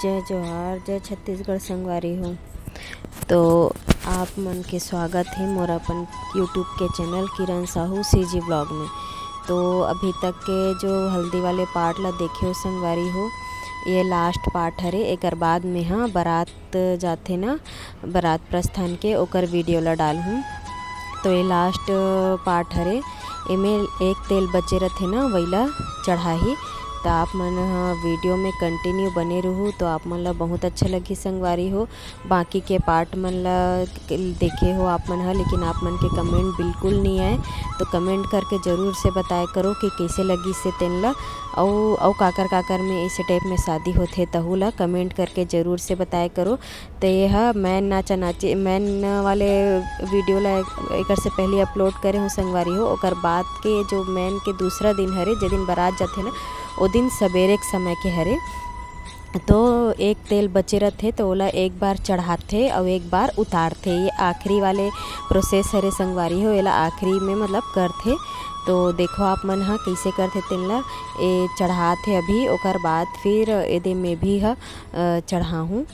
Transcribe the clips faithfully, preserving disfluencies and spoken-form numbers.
जय जोहार, जय छत्तीसगढ़ संगवारी हो। तो आप मन के स्वागत हे मोर अपन YouTube के चैनल किरण साहू CG vlog में। तो अभी तक के जो हल्दी वाले पार्ट ला देखे हो संगवारी हो, ये लास्ट पार्ट हरे। एकर बाद में हाँ बारात जाथे ना, बारात प्रस्थान के, ओकर वीडियो ला डालहूँ। तो ये लास्ट पार्ट हरे, एमे एक तेल बचे रथे ना, वही ला चढ़ाही। तो आप मन ह वीडियो में कंटिन्यू बने रहू, तो आप मन ला बहुत अच्छा लगही संगवारी हो। बाकी के पार्ट मन ला देखे हो आप मन ह, लेकिन आप मन के कमेंट बिल्कुल नहीं आए, तो कमेंट करके ज़रूर से बताए करो कि कैसे लगी से तेन ला। अउ अउ काकर काकर में ऐसे टाइप में शादी होथे, तहू ला कमेंट करके ज़रूर से बताए करो। तो ये ह मैन नाचा नाची, मैन वाले वीडियो ला एकर से पहले अपलोड करे हूँ संगवारी हो। ओकर बाद के जो मैन के दूसरा दिन हरे, जे दिन बारात जाथे ना, ओ दिन सवेरे के समय के हरे। तो एक तेल बचे रथे, तो ओला एक बार चढ़ाथे अउ एक बार उतारथे। ये आखिरी वाले प्रोसेस हरे संगवारी हो, एला आखिरी में मतलब करथे। तो देखो आप मन ह कैसे करथे तेन ला। ए चढ़ाथे अभी, ओकर बाद फिर एदे में भी ह, अ, चढ़ाहूँ।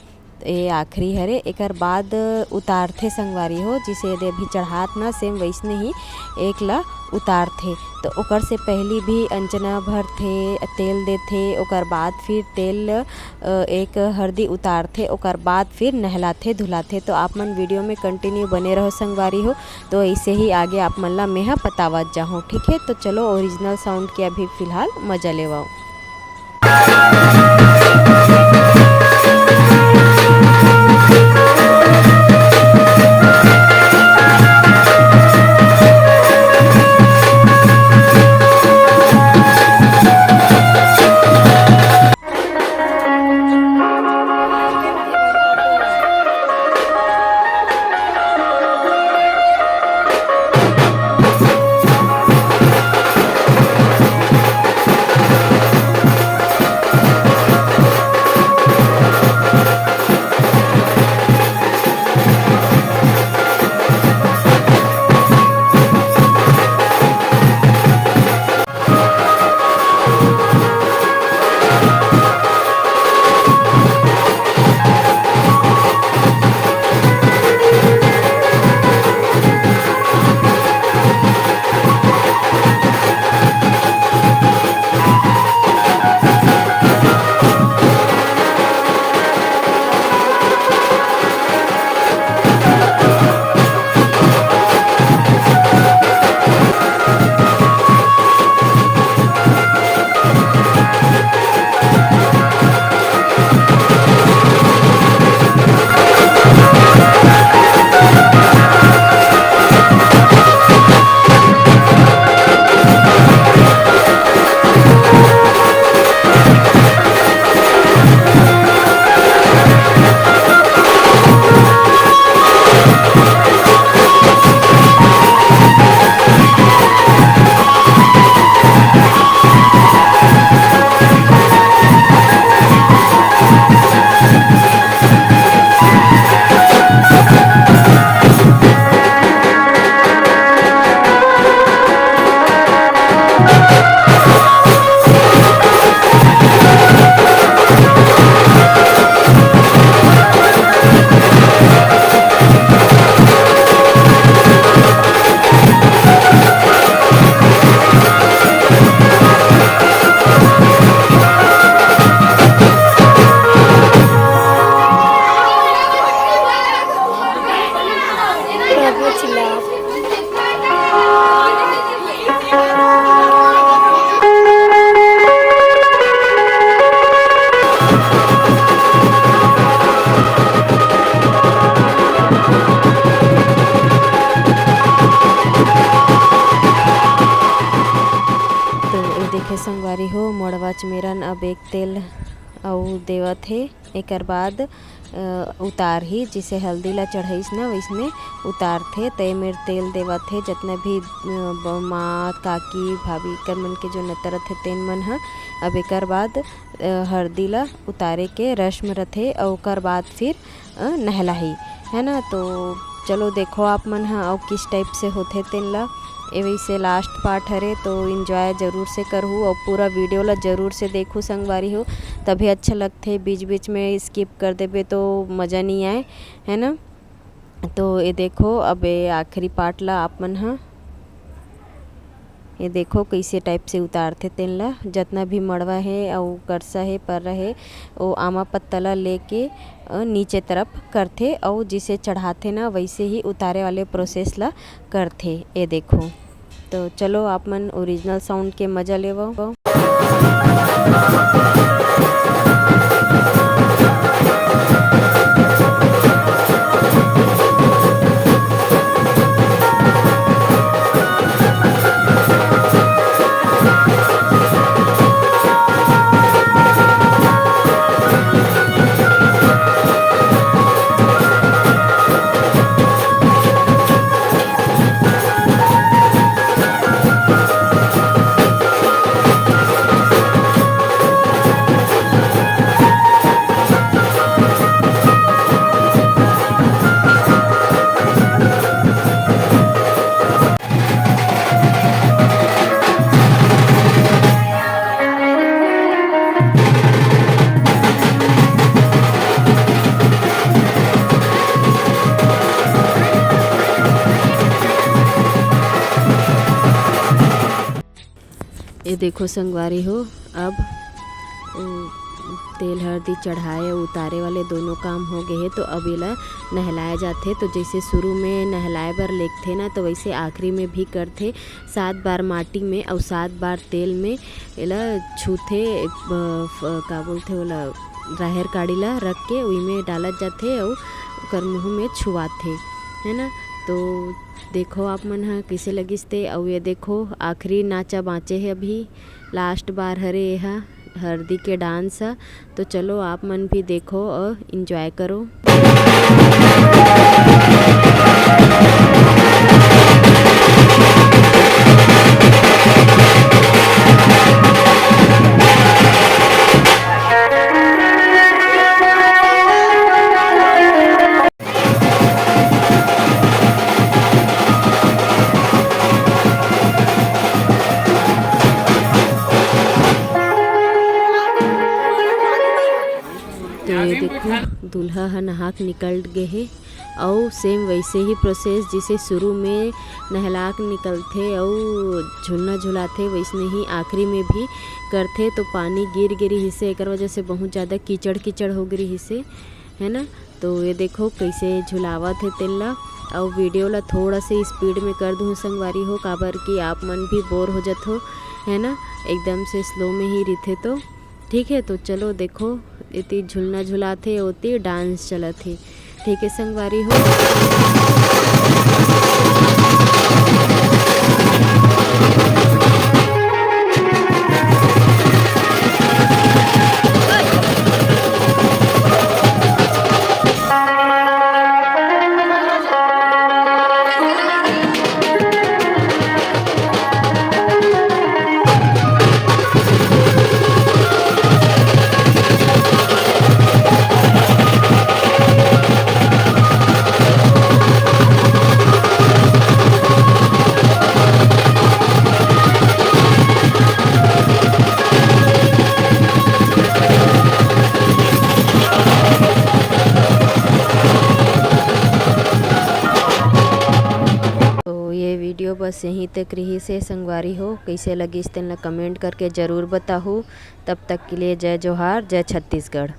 ए आखिरी हरे, एकर बाद उतारथे संगवारी हो, जिसे एदे अभी चढ़ात ना, सेम वैसने ही एक ला उतारथे। तो ओकर से पहली भी अंजना भरथे, तेल देथे, ओकर बाद फिर तेल, अ, एक हरदी उतारथे, ओकर बाद फिर नहलाथे धुलाथे। तो आप मन वीडियो में कंटिन्यू बने रहो संगवारी हो, तो ऐसे ही आगे आप मन ला मेहा बतावत जाहूँ, ठीक है। तो चलो ओरिजिनल साउंड के अभी फिलहाल मजा लेवाओ। तो ये देखे संगवारी हो, मड़वा च मेरन अब एक तेल अउ देवत हे। एकर बाद, अ, उतारही, जिसे हल्दी ला चढ़ाइस ना, वैसने उतारथे। ते मेर तेल देवत हे, जतना भी, अ, ब-, माँ, काकी, भाभी कर मन के जो नतर रथे, तेन मन ह। अब एकर बाद, अ, हरदी ला उतारे के रस्म रथे, अउ ओकर बाद फिर, अ, नहलाही, है ना। तो चलो देखो आप मन ह, अउ किस टाइप से होथे तेन ला। ए वैसे लास्ट पार्ट हरे, तो एंजॉय जरूर से करहू और पूरा वीडियो ला जरूर से देखहू संगवारी हो, तभी अच्छा लगथे। बीच बीच में स्किप कर देबे तो मज़ा नहीं आए, है ना। तो ये देखो, अब ये आखिरी पार्ट ला आप मन ह, ये देखो कैसे टाइप से उतारथे तेन ला। जतना भी मड़वा हे अउ करसा हे, पर्रा हे, वो आमा पत्ता ला लेके, अ, नीचे तरफ करथे अउ जिसे चढ़ाथे ना, वैसे ही उतारे वाले प्रोसेस ला करथे। ये देखो, तो चलो आप मन ओरिजिनल साउंड के मजा लेवो। ये देखो संगवारी हो, अब, अ, तेल हरदी चढ़ाए अउ उतारे वाले दोनों काम हो गए हे, तो अब एला नहलाए जाथे। तो जैसे शुरू में नहलाए बर लेगथे ना, तो वैसे आखिरी में भी करथे। सात बार माटी में अउ सात बार तेल में एला छूथे, अ, फ-, का बोलथे ओला, राहेर काड़ी ला रख के उही में डालत जाथे अउ ओकर मुँह में छुआथे, है ना। तो देखो आप मन ह कइसे लगिस ते। अउ ये देखो, आखिरी नाचा बाँचे हे अभी, लास्ट बार हरे एहा हरदी के डांस ह। तो चलो आप मन भी देखो और एंजॉय करो। तो ये देखो, दूल्हा ह नहा के निकल गे हे। अउ सेम वैसे ही प्रोसेस, जैसे शुरू में नहला के निकलथे अउ झुलना झुलाथे, वैसने ही आखिरी में भी करथे। तो पानी गिर गे रिहिसे, एकर वजह से बहुत ज़्यादा कीचड़ कीचड़ हो गे रिहिसे, है ना। तो ये देखो कैसे झुलावत हे तेन ला। अउ वीडियो ला थोड़ा से स्पीड में कर दूँ संगवारी हो, काबर कि आप मन भी बोर हो जथो, है ना, एकदम से स्लो में ही रिथे तो। ठीक है, तो चलो देखो, एती झुलना झुलाथे, ओती डांस चलत हे। ठीक है संगवारी हो। तो ये वीडियो बस यहीं तक रिहिसे संगवारी हो। कइसे लगिस तेन ला कमेंट करके ज़रूर बताहू। तब तक के लिए जय जोहार, जय छत्तीसगढ़।